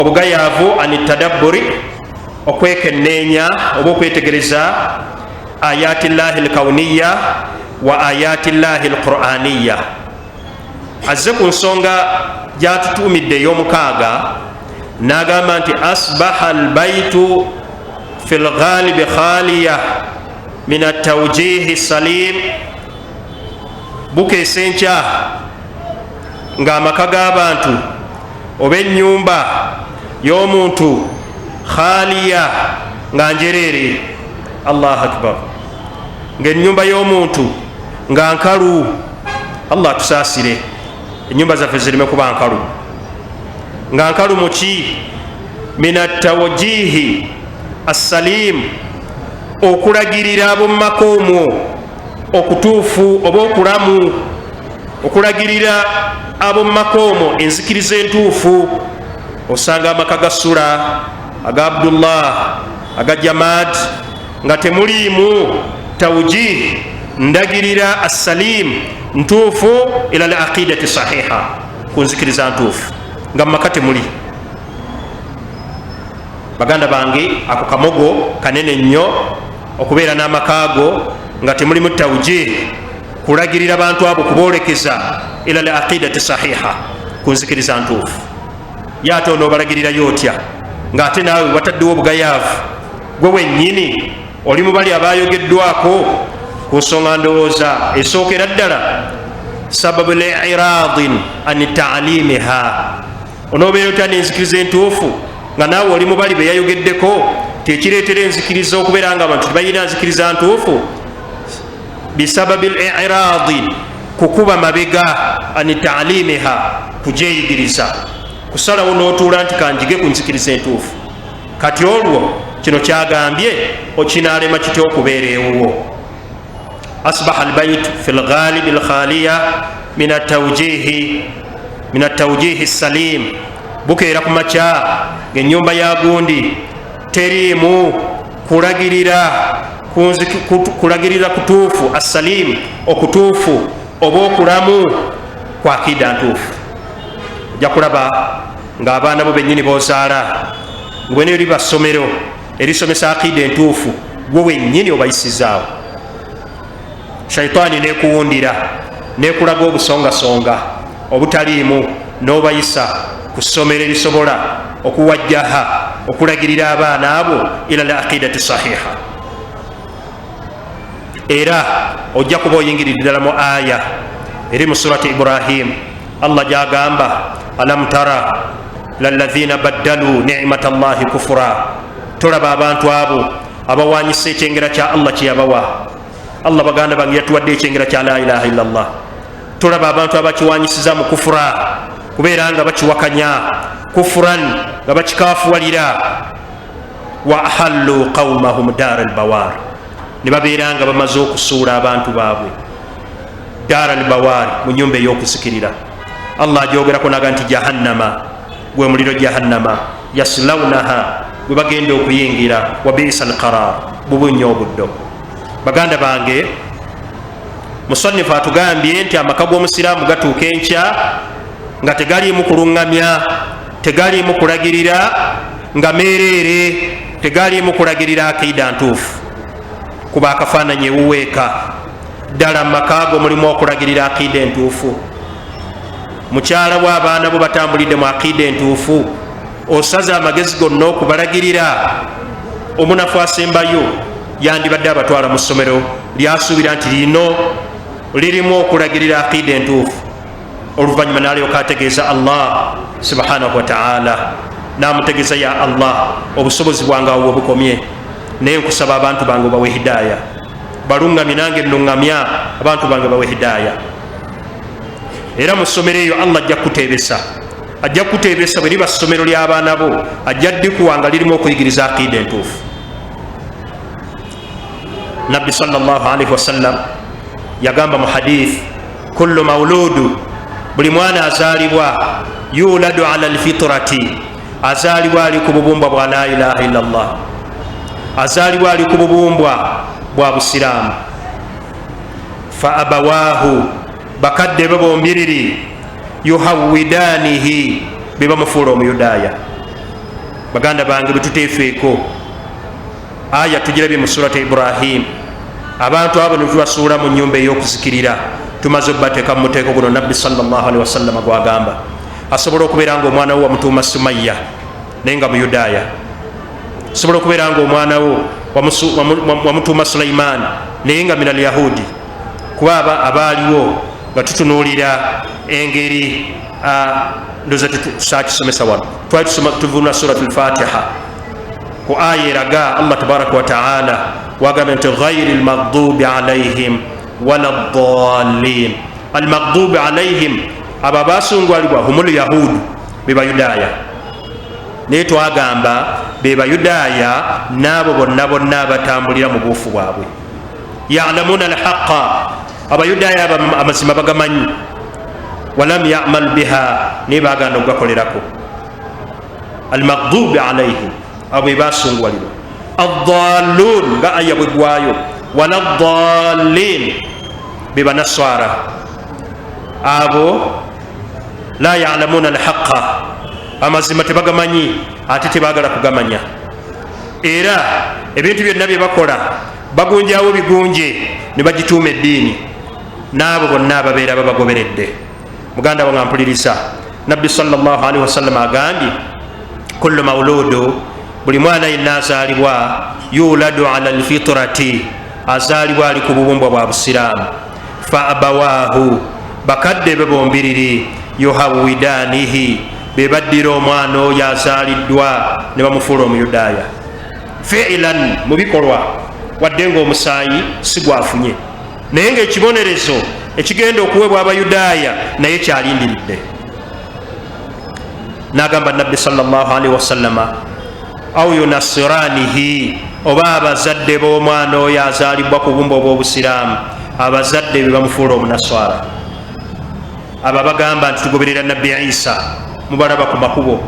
Obugayaavu an tadabburi, okwekenneenya oba okwetegereza ayati llahi lkauniya wa ayati llahi lquraniya. Azze ku nsonga gyatutuumidde ey'omukaaga, n'agamba nti asbaha albaitu fi lghalibi khaliya min atawjihi salim. Bukeesa enkya ng'amaka g'abantu oba ennyumba y'omuntu khaliya, nga njereere. Allah akbar! Ng'ennyumba y'omuntu nga nkalu. Allah atusaasire, ennyumba zaffe zirime kuba nkalu. Nga nkalu muki? Min atawjihi assalim, okulagirira ab'omumaka omwo okutuufu oba okulamu, okulagirira ab'omumaka omwo enzikiriza entuufu. Osanga amaka ga Sula, aga Abdullah, aga Jamad, nga temuliimu tawjih, ndagirira assalim, ntuufu, ila al aqidati sahiha, ku nzikiriza ntuufu, nga mumaka temuli. Baganda bange, ako kamogo kanene nnyo, okubeera n'amakaago nga temulimu tawjih, kulagirira bantu abo, kuboolekeza ila al aqidati sahiha, ku nzikiriza ntuufu. Ye ate onoobalagirirayo otya ng'ate naawe wataddewo obugayaavu? Gwe wennyini oli mu bali abayogeddwako ku nsonga ndowooza esookera ddala, sababu liradin an taalimiha. Onoobeera otya n'enzikiriza entuufu nga naawe oli mu bali be yayogeddeko? Tekireetera enzikiriza okubeera nga abantu tebalina nzikiriza ntuufu bisababi liradi, kukuba mabega, an taalimiha, kugyeyigiriza, kusalawo n'otuula nti kanjige ku nzikiriza entuufu. Kati olwo kino kyagambye okinaalema kitya okubeera ewuwo? Asbaha albait fi lghalibi lkhaliya min atawjihi salim. Bukeera ku makya ngaenyumba ya gundi teriimu kulagirira kutuufu, assalim, okutuufu oba okulamu kwa akida ntuufu. Ojja kulaba ng'abaana bo bennyini bozaala ngwene liba ssomero erisomesa akida entuufu, gwe wennyini obayisizaawo. Shaitaani nekuwundira, nekulaga obusongasonga obutaliimu, n'obayisa ku ssomero erisobola okuwajjaha, okulagirira abaana abo ila al aqidati sahiha. Era ojja kuba oyingiridde ddala mu aya eri mu surati Ibrahim, Allah gyagamba: alam tara lalazina baddalu nimata llahi kufura. Tolaba abantu abo abawanyisa ekyengera kya Allah kyeyabawa? Allah, baganda bange, yatuwadde ekyengera kya la ilaha illallah. Tolaba abantu abakiwanyisiza mu kufura, kubeera nga bakiwakanya, kufuran, nga bakikafuwalira? Wa ahallu qaumahum dar albawar, ne babeera nga bamaze okusuula abantu baabwe dar albawar, mu nyumba ey'okuzikirira. Allah agyogerako naga nti jahannama, gwe muliro jahannama, yaslaunaha, gwe bagenda okuyingira. Wa bisa alqarar, bubu nnyo obuddo. Baganda bange, musanifu atugambye nti amaka g'omusiraamu gatuuka enkya nga tegaliimu kuluŋŋamya, tegaliimu kulagirira, nga meereere, tegaliimu kulagirira akida ntuufu. Kuba akafaananyi ewuweeka ddala mu maka go mulimu okulagirira akida entuufu? Mukyala bwe, abaana bo batambulidde mu akida entuufu? Osaze amagezi gonna okubalagirira? Omunafu asembayo yandibadde abatwala mu ssomero lyasuubira nti lino lirimu okulagirira akida entuufu, oluvannyuma nalyoka ategeeza Allah subhanahu wataala, namutegeeza: ya Allah, obusobozi bwange awo webukomye, naye nkusaba abantu bange obawe hidaya, baluŋŋamye, nange nuŋŋamya abantu bange, bawe hidaya. Era mu ssomero eyo Allah ajja kukuteebesa, ajja kukuteebesa. Bwe liba ssomero ly'abaana bo, ajja ddikuwa nga lirimu okuyigiriza akida entuufu. Nabbi salllahalaihi wasallam yagamba mu hadith: kullu mauludu, buli mwana azaalibwa, yuladu ala alfitrati, azaalibwa ali ku bubumbwa bwa la ilaha illallah, azaalibwa ali ku bubumbwa bwa busiraamu. Fa abawaahu, bakadde be bombiriri, yuhawidanihi, be bamufuula omuyudaaya. Baganda bange, bwetuteefeeko, aya tugirabye mu Surati Ibrahim, abantu abo netubasuula mu nyumba ey'okuzikirira, tumaze obubateeka mu muteeko guno Nabbi salllahalihi wasallama gwagamba. Asobola okubeera nga omwana wo wamutuuma Sumaya naye nga Muyudaaya. Asobola okubeera nga omwana wo wamutuuma Sulaimaani naye nga min Alyahudi, kuba aba abaaliwo nga tutunuulira engeri. Ndoza tusakisomesa wano, twali tuvunula Surat Lfatiha ku aya eraga Allah tabaraka wataala wagambye nti ghairi lmaghdubi alaihim wala dalin. Almaghdubi alaihim, abo abasungwalibwa, humu lyahudu, bebayudaaya. Naye twagamba bebayudaaya n'abo bonna bonna abatambulira mu buufu bwabwe. Yalamuna alhaqa, abayudaaya amazima bagamanyi, walam yamal biha, naye baganda okugakolerako. Almaghdubi alaihim, abo bebasungwalirwa. Addalun, nga aya bwegwayo, wala dalin, bebanaswara abo, la yalamuna alhaqa, amazima tebagamanyi ate tebagala kugamanya. Era ebintu byonna byebakola bagunjawo bigunje ne bagituuma eddiini n'abo bonna ababeera babagoberedde. Muganda wange mpuliriza, Nabbi salllahalihi wasallama agambye, kullu mauludu, buli mwana yenna azaalibwa, yuladu ala lfitrati, azaalibwa ali ku bubumbwa bwa busiraamu. Fa abawaahu, bakadde be bombiriri, yuhawidanihi, be baddira omwana oyo azaaliddwa ne bamufuula Omuyudaaya fiilan, mu bikolwa, wadde nga omusaayi si gwafunye, naye nga ekibonerezo ekigenda okuweebwa Abayudaaya naye kyalindiridde. Nagamba Nabbi salllahalihi wasallama, au yunasiranihi, oba abazadde b'omwana oyo azaalibwa ku bumba obw'obusiraamu, abazadde be bamufuula omunaswara. Abo abagamba nti tugoberera Nabbi Isa, mubalaba ku makubo,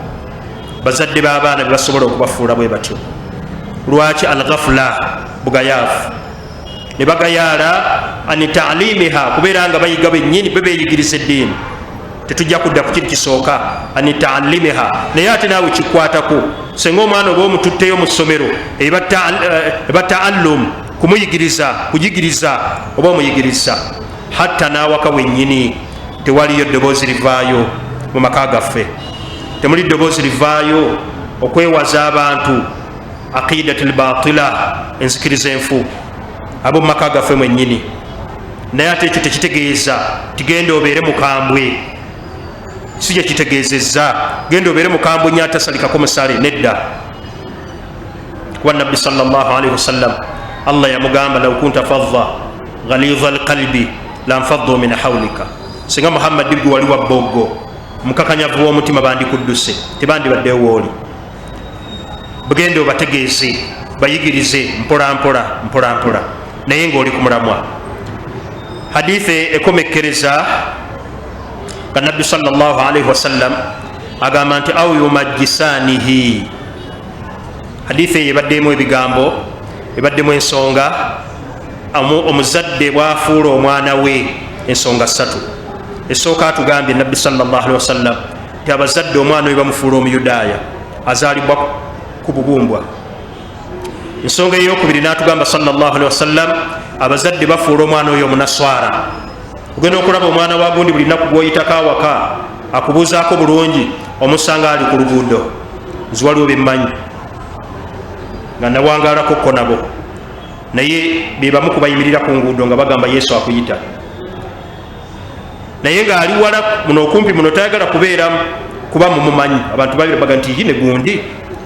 bazadde b'abaana bebasobola okubafuula bwe batyo. Lwaki? Alghafula, bugayaafu, ne bagayaala ani taalimiha, kubeera nga bayiga bennyini, be beyigiriza eddiini. Tetujja kudda ku kiri kisooka, ani taalimiha, naye ate naawe kikwatako. Senga omwana oba omututteyo mu ssomero, eba taallum, kumuyigiriza, kuyigiriza oba omuyigiriza. Hatta n'awaka wennyini tewaliyo ddoboozi livaayo. Mu maka gaffe temuli ddoboozi livaayo okwewaza abantu aqidat lbatila, enzikiriza enfu, abo mu maka gaffe mwennyini. Naye ate ekyo tekitegeeza tigenda obeere mukambwe, si kyekitegeezezza genda obeere mukambwe nyo atasalikako musale, nedda. Kuba Nabbi salllahalihi wasallam, Allah yamugamba, law kunta fadda ghalidha alqalbi lanfaddu min haulika, singa Muhammadi gwe wali wa boggo mukakanyavu w'omutima, bandikudduse, tebandibaddewo wooli. Bugenda obategeeze, bayigirize mpolampola mpolampola, naye ngaoli ku mulamwa. Hadithe ekomekkereza nga Nabbi salllahalihi wasallam agamba nti au yumajisanihi. Hadithe eyo ebaddemu ebigambo, ebaddemu ensonga. Omuzadde bwafuula omwana we, ensonga ssatu. Esooka, atugambye Nabbi salllahalihi wasallam nti abazadde omwana we bamufuula Omuyudaaya azaalibwa ku bubumbwa. Ensonga eyokubiri, natugamba salllahalihi wasallam, abazadde bafuula omwana oyo omunaswara. Ogenda okulaba omwana wa gundi, buli naku gwoyitako awaka akubuuzaako bulungi, omusanga ali ku luguudo. Nzi waliwo bemmanyi nga nawangalako ko nabo, naye bebamu kubayimirira ku nguudo nga bagamba Yesu akuyita, naye ngaali wala muno, okumpi muno tayagala kubeeramu kuba mumumanyi. Abantu baga nti yine gundi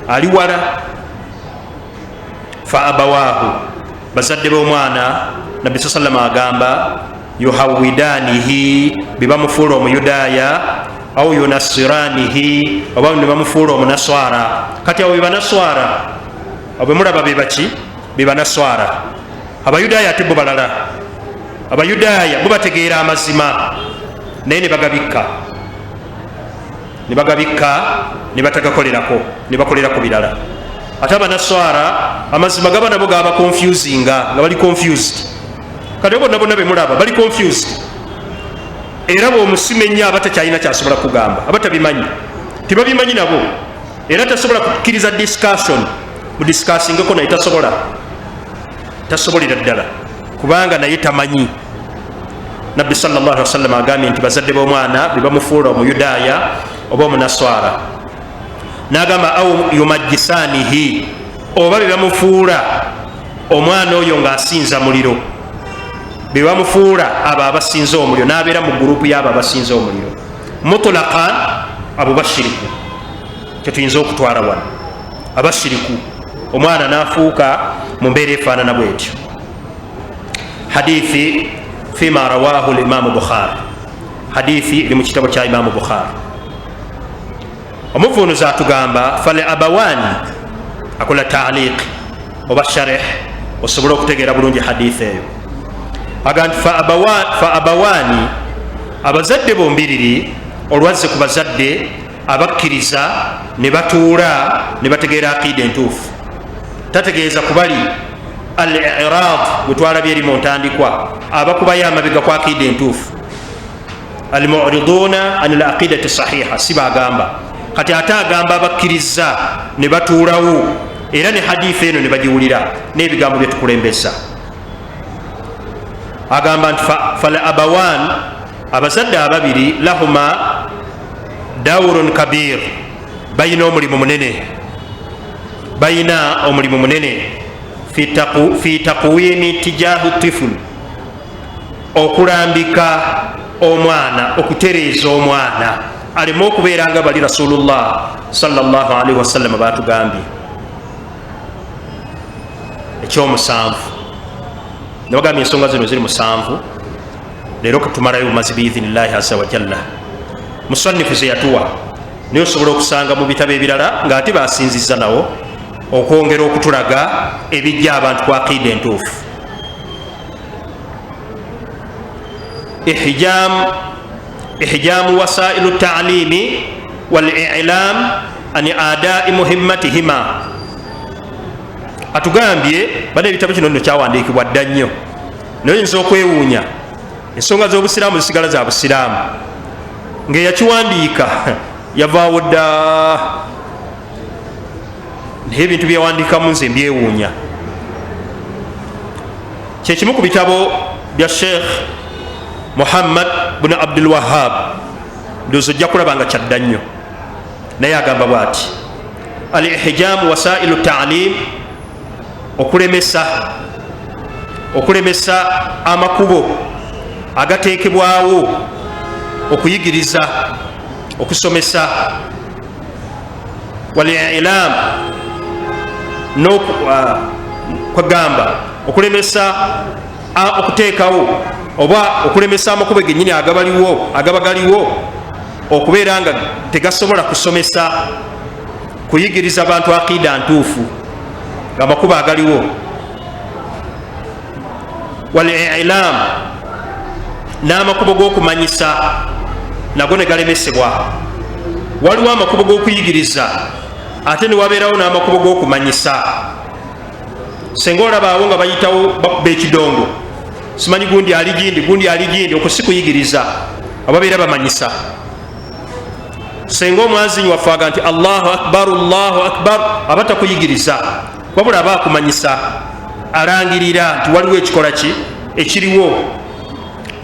ali wala. Fa abawaahu, bazadde b'omwana, Nabbi saa sallama agamba, yuhawidanihi, bebamufuula Omuyudaaya, au yunasiranihi, oba nebamufuula omunaswara. Kati abo bebanaswara, abo bemulaba bebaki? Bebanaswara. Abayudaaya ate bo balala. Abayudaaya bo bategeera amazima, naye nebagabikka, nebagabikka, nebatagakolerako, nebakolera ku birala. Ate abanaswara amazima gaba nabo gaba confusinga, nga bali confused. Kati bonna bonna bemulaba bali confused, era bwomusima ennyo aba takyalina kyasobola kugamba, aba tabimanyi, tebabimanyi nabo. Era tasobola kukkiriza discussion, mudiscussingeko naye tasobola, tasobolera ddala, kubanga naye tamanyi. Nabbi sallallahu alaihi wasallam agambye nti bazadde b'omwana bebamufuula omuyudaaya oba omunaswara, n'agamba au yumajjisanihi, oba bebamufuula omwana oyo ng'asinza muliro, bebamufuula abo abasinza omuliro, n'abeera mu gurupu y'abo abasinza omuliro mutlaqan. Abo bashiriku, tetuyinza okutwala wano abashiriku, omwana n'afuuka mu mbeera efaanana bwetyo. Hadithi fima rawahu limamu Bukhari, hadithi eri mu kitabo kya Imamu Bukhari. Omuvunuzi atugamba fal abawani, akola taliq oba sharih osobole okutegeera bulungi hadithi eyo. Aga nti fa abawani, abazadde bombiriri, olwazze ku bazadde abakkiriza ne batuula ne bategeera aqida entuufu. Tategeeza kubali al irad gwe twalabye eri mu ntandikwa, abakubayo amabega ku aqida entuufu, al muriduna an al aqidati sahiha, si bagamba. Kati ate agamba abakkiriza ne batuulawo era ne hadithi eno ne bagiwulira n'ebigambo bye tukulembeza. Agamba nti fal abawan, abazadde ababiri, lahuma daurun kabir, bayina omulimu munene, bayina omulimu munene fi taqwimi tijahu tiful, okulambika omwana, okutereeza omwana aleme okubeera nga bali Rasulullah sallallahu alaihi wasallam batugambye. Ekyomusanvu, nabagambye ensonga zino ziri musanvu, leero kutumalayo bumazi biidhinillahi aza wajalla. Musanifu ze yatuwa, naye osobola okusanga mu bitabo ebirala ng'ate basinzizza nawo okwongera okutulaga ebijja abantu ku aqida entuufu. Ihjamu wasailu talimi wal ilam an adai muhimmatihima. Atugambye bana ebitabo kino nno kyawandiikibwa dda nnyo, naye oyinza okwewuunya ensonga z'obusiraamu zisigala za busiraamu, ng'eyakiwandiika yavaawo dda, naye ebintu byewandiikamu nze mbyewuunya. Kyekimu ku bitabo bya Sheikh Muhammad bunu Abdul Wahab, ndowooza ojja kulaba nga kyadda nnyo, naye agamba bwati: al ihjamu wasailu talim, okulemesa amakubo agateekebwawo okuyigiriza, okusomesa, wal ilam, kwagamba okulemesa okuteekawo oba okulemesa amakubo gennyini agabaliwo, agaba galiwo okubeera nga tegasobola kusomesa, kuyigiriza bantu aqida ntuufu, ng'amakubo agaliwo. Wal ilam, n'amakubo g'okumanyisa nago ne galemesebwa. Waliwo amakubo g'okuyigiriza ate ne wabeerawo n'amakubo g'okumanyisa. Senga olabaawo nga bayitawo bakuba ekidongo, simanyi gundi ali gindi, gundi ali gindi, okwo si kuyigiriza, ababeera bamanyisa. Senga omwazinyi waffe aga nti Allahu akbar, Allahu akbar, aba takuyigiriza, wabula aba akumanyisa, alangirira nti waliwo ekikola ki ekiriwo.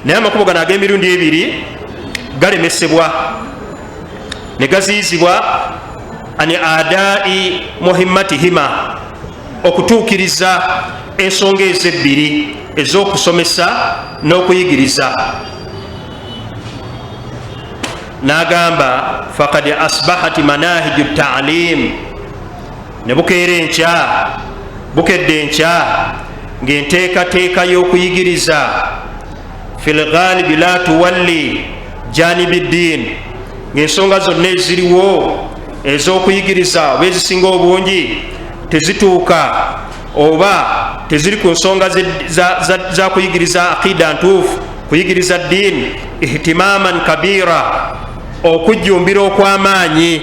Naye amakubo gano ag'emirundi ebiri galemesebwa ne gaziyizibwa ani adai muhimmatihima, okutuukiriza ensonga ezo ebbiri ez'okusomesa n'okuyigiriza. N'agamba fakad asbahat manahiju talim, ne bukeera enkya, bukedde enkya ng'enteekateeka y'okuyigiriza fil ghalibi la tuwalli janibi ddin, ng'ensonga zonna eziriwo ez'okuyigiriza oba ezisinga obungi tezituuka oba teziri ku nsonga za kuyigiriza aqida ntuufu, kuyigiriza ddiini, ihtimaman kabira, okujjumbira okw'amaanyi,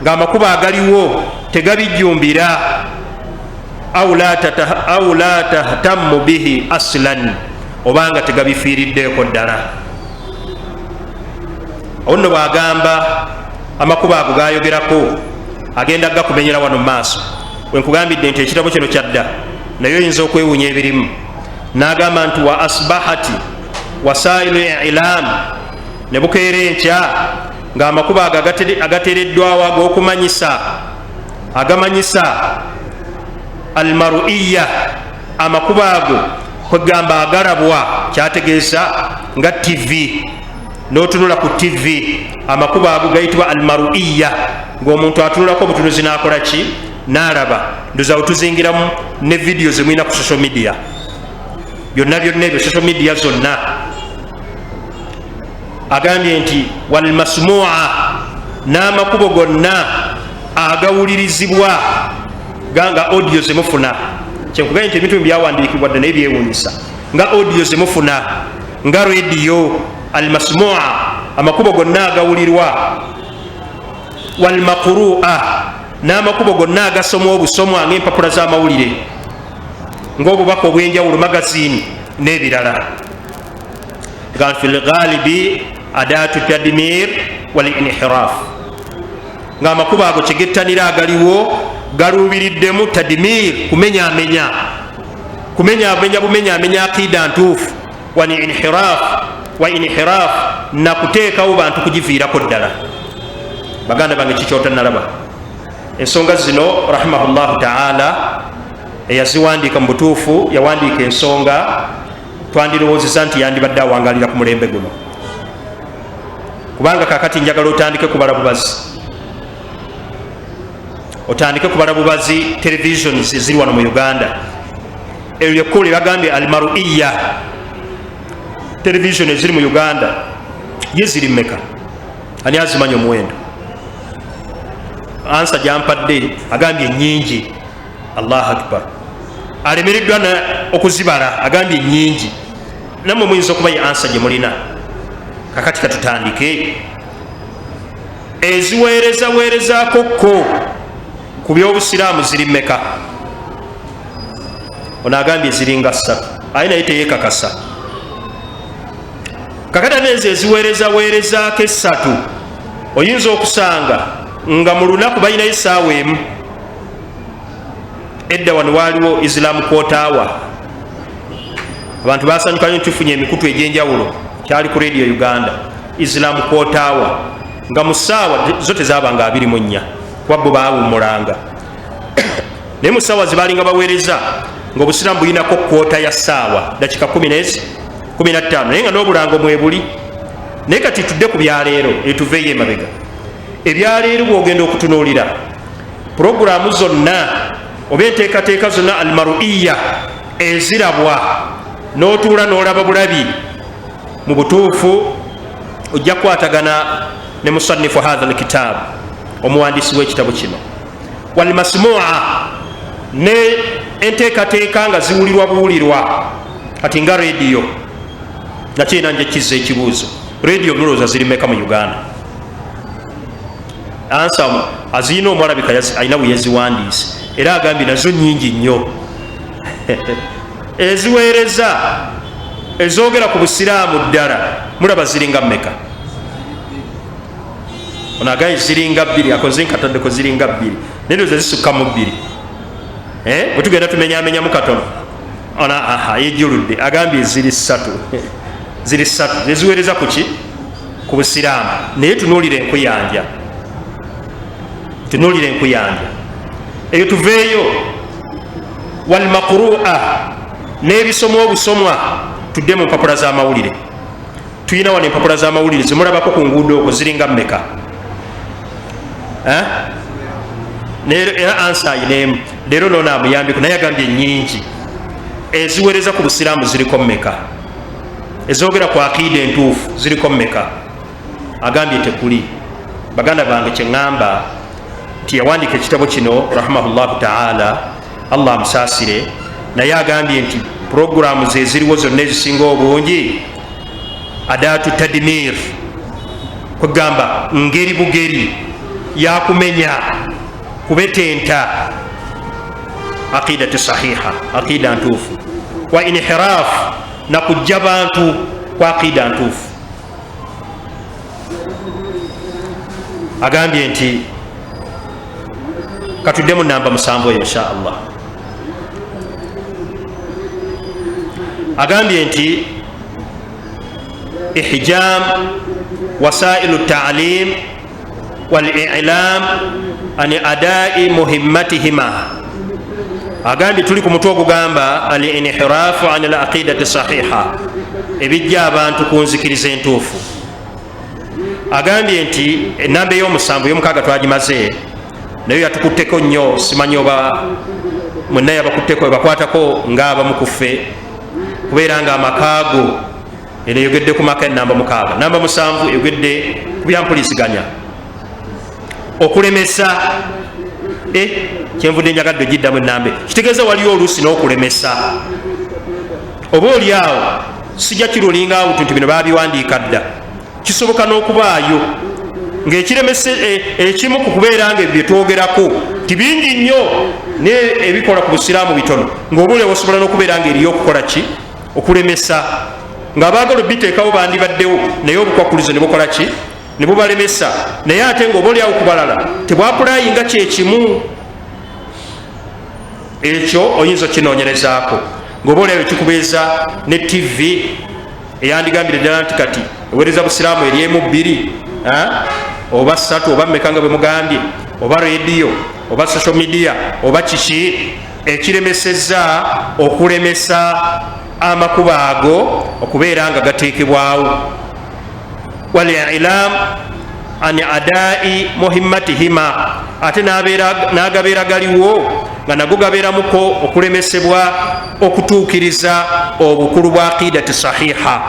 ng'amakubo agaliwo tegabijjumbira, au la tahtammu bihi aslan, obanga tegabifiiriddeeko ddala. Awo nno bw'agamba amakubo ago gayogerako Agenda gakumenyera wano mu maaso. Wenkugambidde nti ekitabo kino kyadda, naye oyinza okwewuunya ebirimu. N'agamba nti wa asbahati wasailu ilam, ne bukeera enkya ng'amakubo ago agateereddwawo ag'okumanyisa, agamanyisa almaruiya, amakubo ago kwegamba agalabwa, kyategeeza nga TV, n'otunula ku TV, amakubo ago gayitibwa almaruiya, ng'omuntu atunulako obutunuzi n'akola ki? N'alaba. Ndoza tuzingiramu ne vidiyo zemulina ku social media, byonna byonna ebyo, social media zonna. Agambye nti walmasmua, n'amakubo gonna agawulirizibwa ganga audio zemufuna. Kyenkugambye nti ebintu byawandiikibwa dda, naye byewuunyisa, nga audio zemufuna, nga radio, almasmua, amakubo gonna agawulirwa, walmaqurua, n'amakubo gonna agasomwa obusomwa, ng'empapula z'amawulire, ng'obubaka obw'enjawulo, magazini n'ebirala, nga fi lghalibi adatu tadmir wal inhiraf, ng'amakubo ago kyegettanira agaliwo galuubiriddemu tadmir, kumenyamenya, kumenyamenya, bumenyamenya aqida ntuufu, wa inhiraf, wa inhiraf, nakuteekawo bantu kugiviirako ddala. Baganda bange, kikyotanalaba ensonga zino, rahimahullahu taala eyaziwandiika mu butuufu yawandiika ensonga twandirowoozeza nti yandibadde awangalira ku mulembe guno, kubanga kakati njagala otandike kubala bubazi, otandike kubala bubazi televisions eziri wano mu Uganda. Eryo lyekkubo lyebagambye almaruiya. Television eziri mu Uganda ye ziri mmeka? Ani azimanya omuwendo? Ansa gyampadde agambye nyingi. Allah akbar, alemereddwa okuzibala, agambye nyingi. Nammwe muyinza okuba ye ansa gye mulina. Kakati katutandike eziweereza weerezaako ko ku byobusiraamu ziri mmeka? Ono agambye ziringa ssatu, aye naye teyekakasa. Kakati ate ezo eziweereza weerezaako essatu, oyinza okusanga nga mu lunaku balinayo essaawa emu. Edda wano waaliwo Islam quarter, abantu basanyuka nyo tufunye emikutu egy'enjawulo. Kyali ku Radio Uganda, Islam quarter, nga mu ssaawa zo tezabanga 24, kuba bo baawummulanga, naye mu ssaawa zebalinga baweereza ngaobusiraamu bulinako kwota ya ssaawa, dakika 15, naye nga n'obulango mwebuli. Naye kati tudde ku byaleero, etuveeyo emabega. Ebyaleero bwogenda okutunuulira puroguramu zonna oba enteekateeka zonna almaruiya ezirabwa, n'otuula n'olaba bulabi, mu butuufu ojja kukwatagana ne musannifu hatha alkitaabu, omuwandiisi w'ekitabo kino. Walmasmua, ne enteekateeka nga ziwulirwa buwulirwa, kati nga rediyo, nakyo nja kizza ekibuuzo: rediyo mulowooza ziri meka mu Uganda? Ansa azirina omwalabika alina bwe yaziwandiise, era agambye nazo nyingi nnyo. Eziweereza ezogera ku busiraamu ddala mulaba ziringa mmeka? Ono agambye ziringa bbiri, akoze nkataddeko ziringa bbiri, naye ndowooza zisukka mu bbiri. Bwe tugenda tumenyamenyamu katono, ona aha yejjuludde, agambye ziri ssatu, ziri ssatu eziweereza kuki? Ku busiraamu. Naye tunuulira enkuyanja, tunuulira enkuyanja eyo, tuveeyo. Walmaqurua, n'ebisomwa obusomwa, tudde mu mpapula z'amawulire. Tulina wano empapula z'amawulire zemulabako ku nguudo okwo, ziringa mmeka? Era ansa ayinaemu leero noono amuyambiko, naye agambye nyingi. Eziweereza ku busiraamu ziriko mmeka? Ezogera ku akiida entuufu ziriko mmeka? Agambye tekuli. Baganda bange, kyeŋŋamba nti yawandiika ekitabo kino rahimahullahu taala, Allah amusaasire, naye agambye nti puroguramu zeziriwo zonna ezisinga obungi adatu tadmir, kwegamba ngeri bugeri yakumenya, kubetenta aqidatu sahiha, aqida ntuufu, wa inhiraf, nakujja bantu ku aqida ntuufu. Agambye nti Katuddemu namba 7 eyo insha Allah. Agambye nti ihjam wasailu ta'lim wal i'lam an adai muhimmatihima. Agambye tuli ku mutwe ogugamba al inhirafu an al aqidati sahiha, ebijja abantu ku nzikiriza entuufu. Agambye nti enamba ey'omusanvu ey'omukaaga twagimaze, nayo yatukutteko nnyo, simanyi oba mwenna yabakutteko ebakwatako ng'abamu ku ffe, kubeera nga amakaago eno eyogedde ku maka enamba 6. Namba 7 eyogedde ku byampuliziganya, okulemesa. Kyenvudde njagadde ogiddamu ennambe, kitegeeza waliyo oluusi n'okulemesa. Oba oli awo sijja kirulinga awo nti bino baabiwandiika dda, kisoboka n'okubaayo ng'ekiremese ekimu ku kubeera nga ebyo twogerako ti bingi nnyo naye ebikola ku busiraamu bitono, ng'oba oli osobola n'okubeera ng'eriyo okukola ki, okulemesa, ng'abaagala obiteekawo bandibaddewo naye obukwakulizo ne bukola ki, ne bubalemesa. Naye ate ng'oba oli awo ku balala tebwapulayinga kyekimu, ekyo oyinza okinoonyerezaako. Ng'oba oli awo kikubeeza ne TV eyandigambire ddala nti kati eweereza busiraamu eri emu 2 oba 3 oba mmeka nga bwe mugambye, oba rediyo oba social media oba kiki ekiremesezza okulemesa amakubo ago okubeera nga gateekebwawo. Wal i'lam an adai muhimmatihima, ate n'agabeera galiwo nga nago gabeeramuko okulemesebwa okutuukiriza obukulu bwa aqidati sahiha,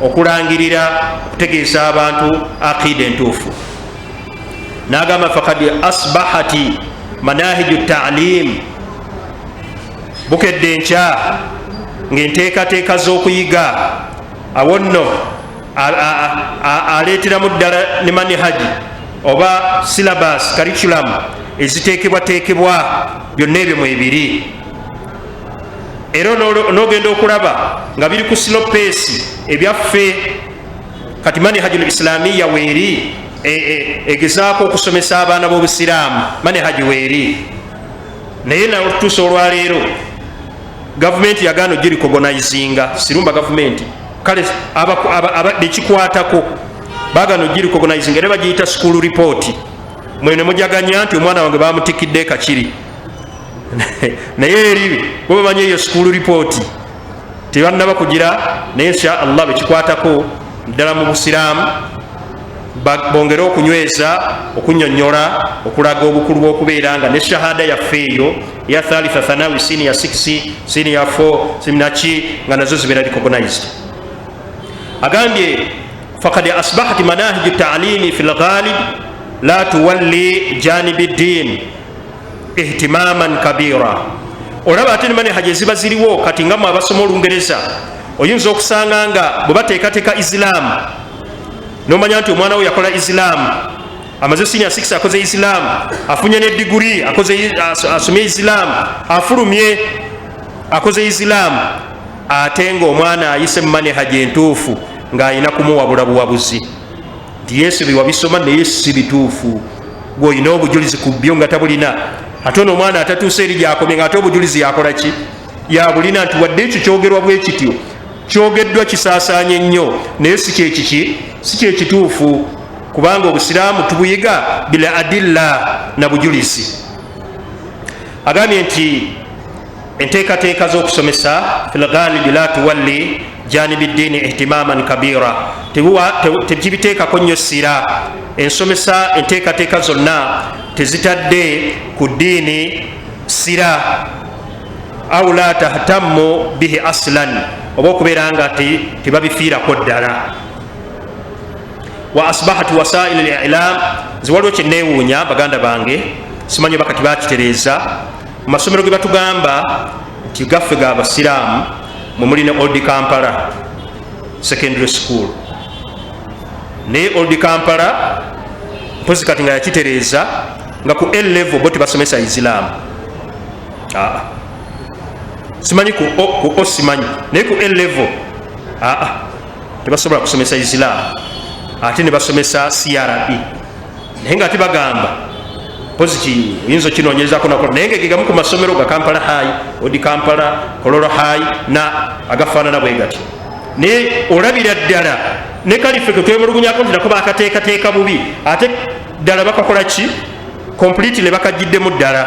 okulangirira okutegeeza abantu aqida entuufu. N'agamba faqad asbahati manahiju ta'lim, bukedde enkya ng'enteekateeka z'okuyiga awo nno aleeteramu ddala ne manhaji oba syllabus curriculum eziteekebwateekebwa, byonna ebyo mwebiri. Era n'ogenda okulaba nga biri ku slow pace ebyaffe. Kati manhajul islamiyya weeri egezaako okusomesa abaana b'obusiraamu, manhaji weeri. Naye natuusa olwaleero gavumenti yagaana ogiricognizinga, sirumba gavumenti kale bekikwatako baagaana ogiricognizinga, era bagiyita school report. Mwene mujaganya nti omwana wange bamutikidde Kakiri, naye eri bo bamanyi eyo school report tebannaba kugira. Naye insha Allah bekikwatako ddala mu busiraamu bongere okunyweza, okunyonnyola, okulaga obukulu bw'okubeera nga ne shahada yaffe eyo eya thalitha thanawi senior 6 senior 4 siminaki nga nazo zibeera recognized. Agambye faqad asbahat manahiju ta'limi fil ghalib la tuwalli janibi ddin ihtimaman kabira. Olaba ate ne manhaji eziba ziriwo kati nga mwe abasoma Olungereza oyinza okusanga nga bwe bateekateeka Islam, nomanya nti omwana we yakola Islam, amaze senior 6 akoze Islam, afunye ne degree akoze, asomye Islam, afulumye akoze Islam, ate ng'omwana ayise mu manhaji entuufu ng'alina kumuwabula buwabuzi nti Yesu bye wabisoma naye si bituufu, gw'olina obujulizi ku byo nga tabulina. Ate ono omwana atatuuse eri gy'akomye ng'ate obujulizi yakola ki, yabulina, nti wadde ekyo kyogerwa bwe kityo kyogeddwa kisaasaanye nnyo, naye si kyekiki, si kyekituufu, kubanga obusiraamu tubuyiga bila adilla na bujulizi. Agambye nti enteekateeka z'okusomesa fil ghalibi la tuwalli janibi ddiini ihtimaman kabira, tekibiteekako nnyo ssira. Ensomesa enteekateeka zonna tezitadde ku ddiini ssira, au la tahtammu bihi aslan, oba okubeera nga tebabifiirako ddala. Wa asbahat wasail al-i'lam, nze waliwo kye neewuunya baganda bange, simanyi oba kati bakitereeza mu masomero ge batugamba nti gaffe ga basiraamu, mwe muli ne Old Kampala Secondary School. Naye Old Kampala mpozi kati nga yakitereeza nga ku A level bo tebasomesa Islam. Simanyi ku O simanyi, naye ku A level tebasobola kusomesa Islam, ate ne basomesa CRE. Naye nga ate bagamba Mpozi oyinza okinoonyerezako nakola, naye nga gegamu ku masomero ga Kampala High, Odi Kampala, Kololo High na agafaanana bwe gati. Naye olabira ddala ne kalife ke twemulugunyako nti nako bakateekateeka bubi, ate ddala bakakola ki completely, bakajjiddemu ddala.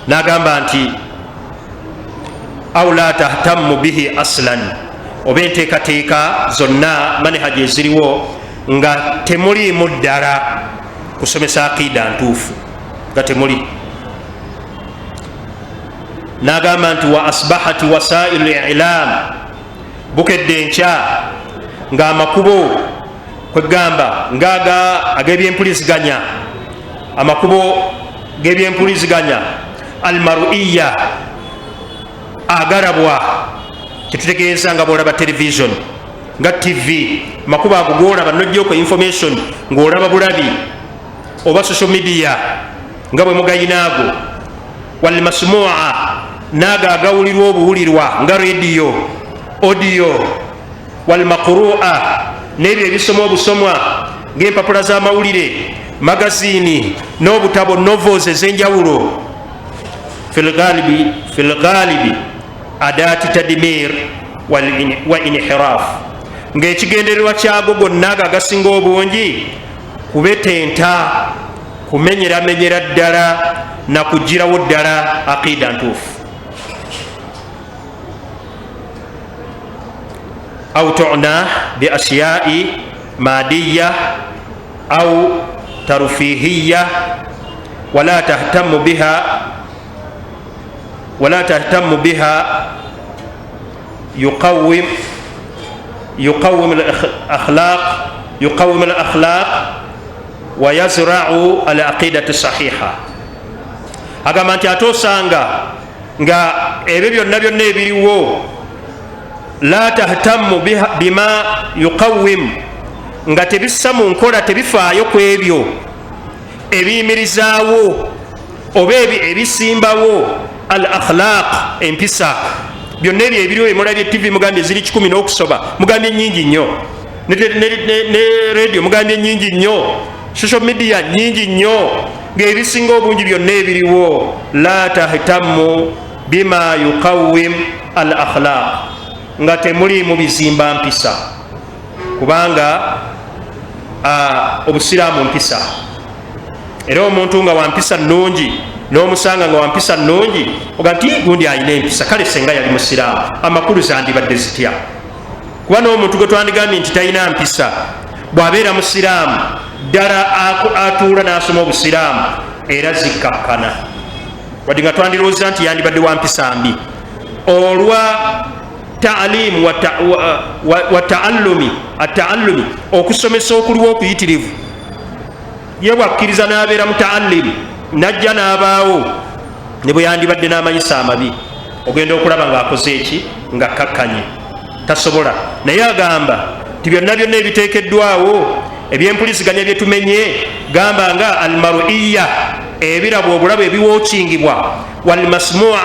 N'agamba nti au la tahtammu bihi aslan, oba enteekateeka zonna manhaji eziriwo nga temuliimu ddala kusomesa aqida ntuufu, nga temuli. N'agamba nti wa asbahat wasailu lilam, bukedde enkya ng'amakubo kwegamba ngaaga ag'ebyempuliziganya, amakubo g'ebyempuliziganya almaruiya agarabwa, kyetutegeeza nga bwolaba television nga TV, makubo ago golaba nojjako information ng'olaba bulabi, oba social media nga bwe mugayinaago, walmasmua naago agawulirwa obuwulirwa nga radio, audio, walmaqrua n'ebyo ebisoma obusomwa ng'empapula z'amawulire, magazini n'obutabo, novels ez'enjawulo, fil ghalibi adati tadmir wa inhiraf, ng'ekigendererwa kyago gonna ago agasinga obungi kubetenta, kumenyeramenyera ddala na kugirawo ddala aqida ntuufu. Au tuna bi ashiyai madiya au tarfihiya wala tahtamu biha, wala tahtamu biha yuqawim al-akhlaq wa yazra'u al-aqidati sahiha. Agamba nti ate osanga nga ebyo byonna byonna ebiriwo, la tahtamu bima yuqawim, nga tebissa mu nkola, tebifaayo ku ebyo ebiyimirizaawo oba ebisimbawo al akhlaq, empisa. Byonna ebyo ebiriwo emulabye, TV mugambye ziri 1 n'okusoba, mugambye nyingi nnyo, ne radio mugambye nyingi nnyo, social media nyingi nnyo, ng'ebisinga obungi byonna ebiriwo, la tahtamu bima yuqawim al akhlaq, nga temuliimu bizimba mpisa, kubanga obusiraamu mpisa. Era omuntu nga wampisa nnungi n'omusanga nga wampisa nnungi, oga nti gundi alina empisa, kale senga yali musiraamu amakulu zandibadde zitya? Kuba n'omuntu gwe twandigambye nti talina mpisa, bw'abeera musiraamu ddala atuula n'asoma obusiraamu era zikkakkana, wadde nga twandirowooza nti yandibadde wampisa mbi olwa taalimu wa taallumi, ataallumi okusomesa okuliwo okuyitirivu. Ye bwakkiriza n'abeera mutaallimu najja n'abaawo, ne bwe yandibadde n'amanyisa amabi, ogenda okulaba ng'akoze eki, nga kakkanye tasobola. Naye agamba nti byonna byonna ebiteekeddwawo ebyempuliziganya byetumenye, gamba nga almaruiya, ebirabwa obulabo ebiwookingibwa, walmasmua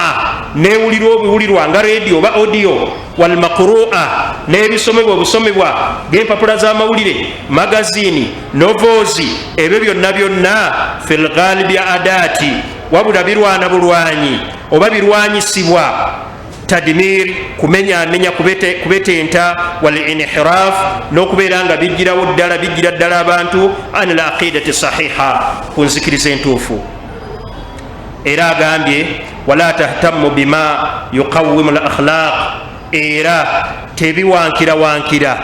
newulirwa obuwulirwa nga radio oba audio, walmaqrua n'ebisomebwa obusomebwa ng'empapula z'amawulire, magazini, novels, ebyo byonna byonna fi lghalibi adaati, wabula birwana bulwanyi oba birwanyisibwa tadmir, kumenyamenya, kubetenta, wal inhiraf, n'okubeera nga bijjirawo ddala, bijjira ddala abantu an al aqidati sahiha, ku nzikiriza entuufu. Era agambye wala tahtamu bima yuqawimu al akhlaq, era tebiwankirawankira,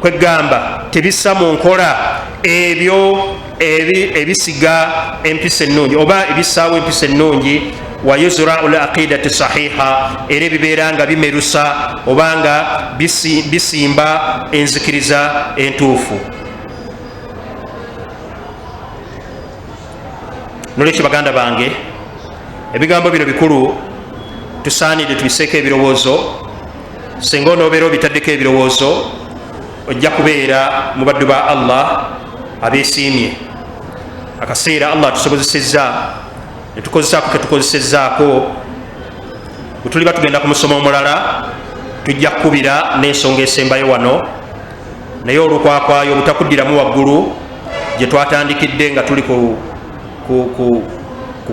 kwegamba tebissa mu nkola ebyo ebisiga empisa ennungi oba ebissaawo empisa ennungi, wa yuzrau l aqidati sahiha, era ebibeera nga bimerusa oba nga bisimba enzikiriza entuufu. Nolwekyo baganda bange, ebigambo bino bikulu, tusaanidde tubiseeko ebirowoozo. Singa onoobeera obitaddeko ebirowoozo, ojja kubeera mu baddu ba Allah abeesiimye. Akaseera Allah atusobozesezza netukozesaako ketukozesezaako, bwe tuliba tugenda ku musomo omulala tujja kukubira n'ensonga esembayo wano, naye olukwakwayo obutakuddiramu waggulu. Kati gye twatandikidde nga tuli ku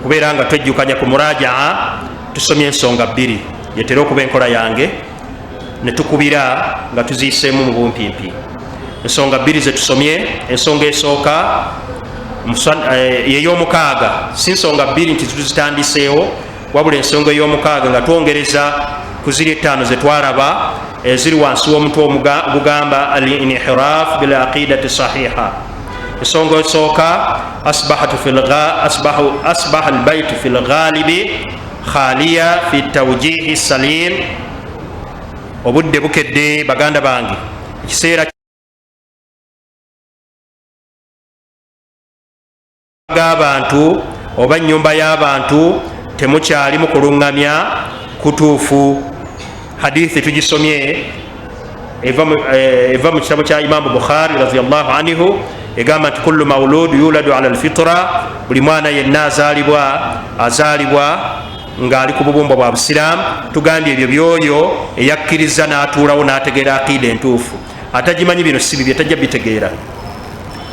kubeera nga twejjukanya ku murajaa, tusomye ensonga bbiri, yetera okuba enkola yange, ne tukubira nga tuziyiseemu mu bumpimpi. Ensonga bbiri ze tusomye, ensonga esooka ey'omukaaga, si nsonga bbiri nti tuzitandiseewo, wabula ensonga ey'omukaaga nga twongereza ku ziri etaano ze twalaba eziri wansi w'omutwe ogugamba al-inhiraf bil aqidati sahiha. Ensonga esooka, asbaha albaytu fi lghalibi khaliya fi tawjihi salim. Obudde bukedde baganda bange, ekiseera g'abantu oba ennyumba y'abantu temukyali mu kuluŋŋamya kutuufu. Hadithi tugisomye eva mu kitabo kya Imamu Bukhari radiyallahu anhu, egamba nti kullu maulud yuladu ala alfitra, buli mwana yenna azaalibwa ng'ali ku bubumbo bwa busiraamu. Tugambye ebyo byoyo eyakkiriza n'atuulawo n'ategeera aqida entuufu. Atagimanyi bino si bibye, tajja bitegeera.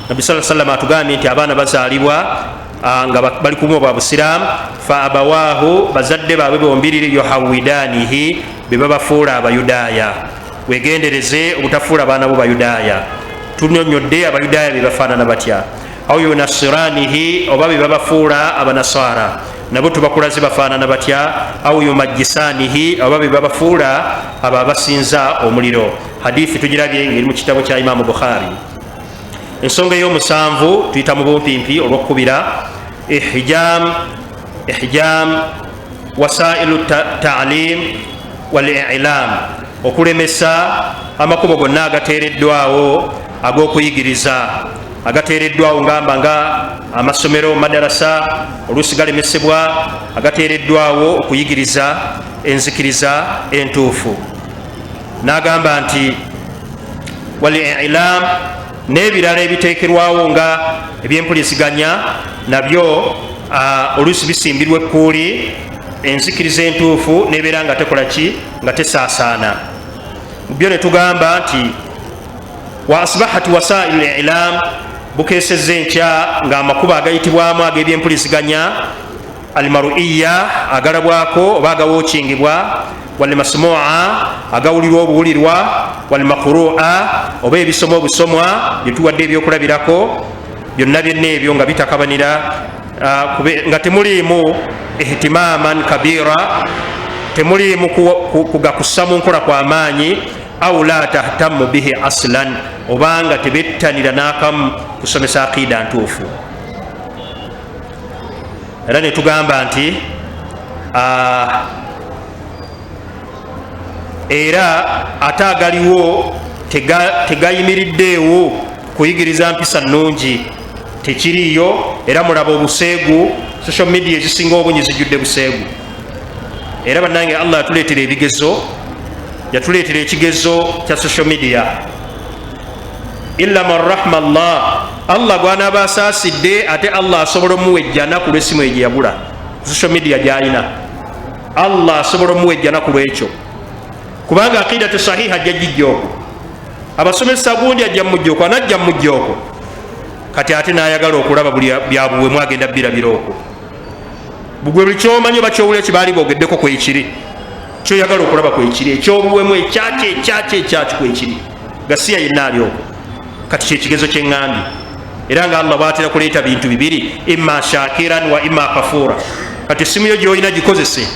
Nabbi sallallahu alaihi wasallam atugambye nti abaana bazaalibwa nga bali ku bubumbo bwa busiraamu, fa abawaahu, bazadde baabwe bombiriri, yuhawidanihi, be babafuula abayudaaya. Wegendereze obutafuula baana bo bayudaaya. Tunyonnyodde abayudaaya be bafaanana batya. Au yunasiranihi, oba be babafuula abanasara, nabo tubakulaze bafaanana batya. Au yumajjisanihi, oba be babafuula abo abasinza omuliro. Hadithi tugirabye ng'eri mu kitabo kya Imamu Bukhari. Ensonga ey'omusanvu tuyita mu bumpimpi olw'okukubira, ihjam wasailu ta'lim wal i'lam, okulemesa amakubo gonna agateereddwawo ag'okuyigiriza, agateereddwawo ngamba nga amasomero, madarasa, oluusi galemesebwa, agateereddwawo okuyigiriza enzikiriza entuufu. N'agamba nti wal i'lam, n'ebirala ebiteekerwawo nga ebyempuliziganya nabyo oluusi bisimbirwa ekkuuli, enzikiriza entuufu n'ebeera nga tekola ki, nga tesaasaana. Byo ne tugamba nti wa asbahat wasailu lilam, bukeesezza enkya ng'amakubo agayitibwamu ag'ebyempuliziganya almaruiya, agalabwako oba agawookingibwa, walmasmua, agawulirwa obuwulirwa, walmakurua, oba ebisoma obusomwa, byetuwadde ebyokulabirako byonna byonna ebyo nga bitakabanira nga temuliimu ihtimaman kabira, temuliimu kugakussa mu nkola kwa maanyi, au la tahtamu bihi aslan, obanga tebettanira n'akamu kusomesa aqida ntuufu. Era ne tugamba nti era ate agaliwo tegayimiriddeewo kuyigiriza mpisa nnungi, tekiriiyo. Era mulaba obuseegu, social media ezisinga obungi zijjudde buseegu. Era bannange Allah yatuleetera ebigezo, yatuleetera ekigezo kya social media. Illa man rahma Allah, Allah gw'anaaba asaasidde, ate Allah asobola omuwa ejjana ku lw'essimu eyo gye yagula, social media gy'alina. Allah asobola omuwa ejjana ku lw'ekyo, kubanga aqidatu sahiha ajja gijja okwo, abasomesa gundi ajja mujja okwo, anajja mujja okwo. Kati ate n'ayagala okulaba buli byabuwemu agenda birabira okwo. Bugwe buli kyomanyi oba kyowulira kibaali boogeddeko kwekiri, kyoyagala okulaba kwekiri, ekyobuwemu ekyaki ekyaki ekyaki kwekiri, gasiya yenna ali okwo. Kati kyekigezo kyeŋŋambye. Era nga Allah bw'atera kuleeta bintu bibiri, imma shakiran wa imma kafura. Kati essimu yo gy'olina gikozese,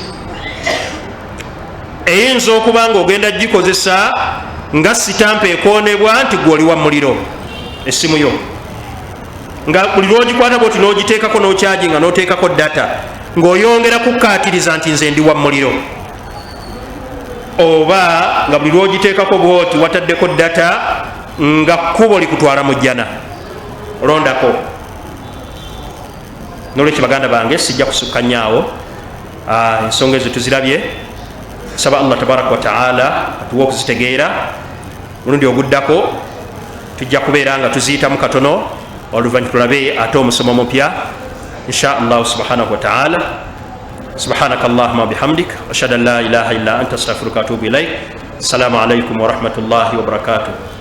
eyinza okuba nga ogenda gikozesa nga sitampa ekoonebwa nti gwe oli wa muliro. Essimu yo nga buli lw'ogikwata bwoti n'ogiteekako n'okyaginga n'oteekako data, ng'oyongera kukkaatiriza nti nze ndi wa muliro, oba nga buli lw'ogiteekako bwoti wataddeko data nga kkubo likutwala mu jjana, olondako. Nolwekyo baganda bange sijja kusukka nnyo awo, ensonga ezo tuzirabye. Nsaba Allah tabaraka wataala atuwe okuzitegeera. Mulundi oguddako tujja kubeera nga tuziyitamu katono, oluvannyuma tulabe ate omusomo mupya insha allahu subhanahu wataala. Subhanaka allahuma bihamdik, ashhadu an la ilaha illa anta, astaghfiruka atubu ilaik. Assalamu alaikum warahmatullahi wabarakatuh.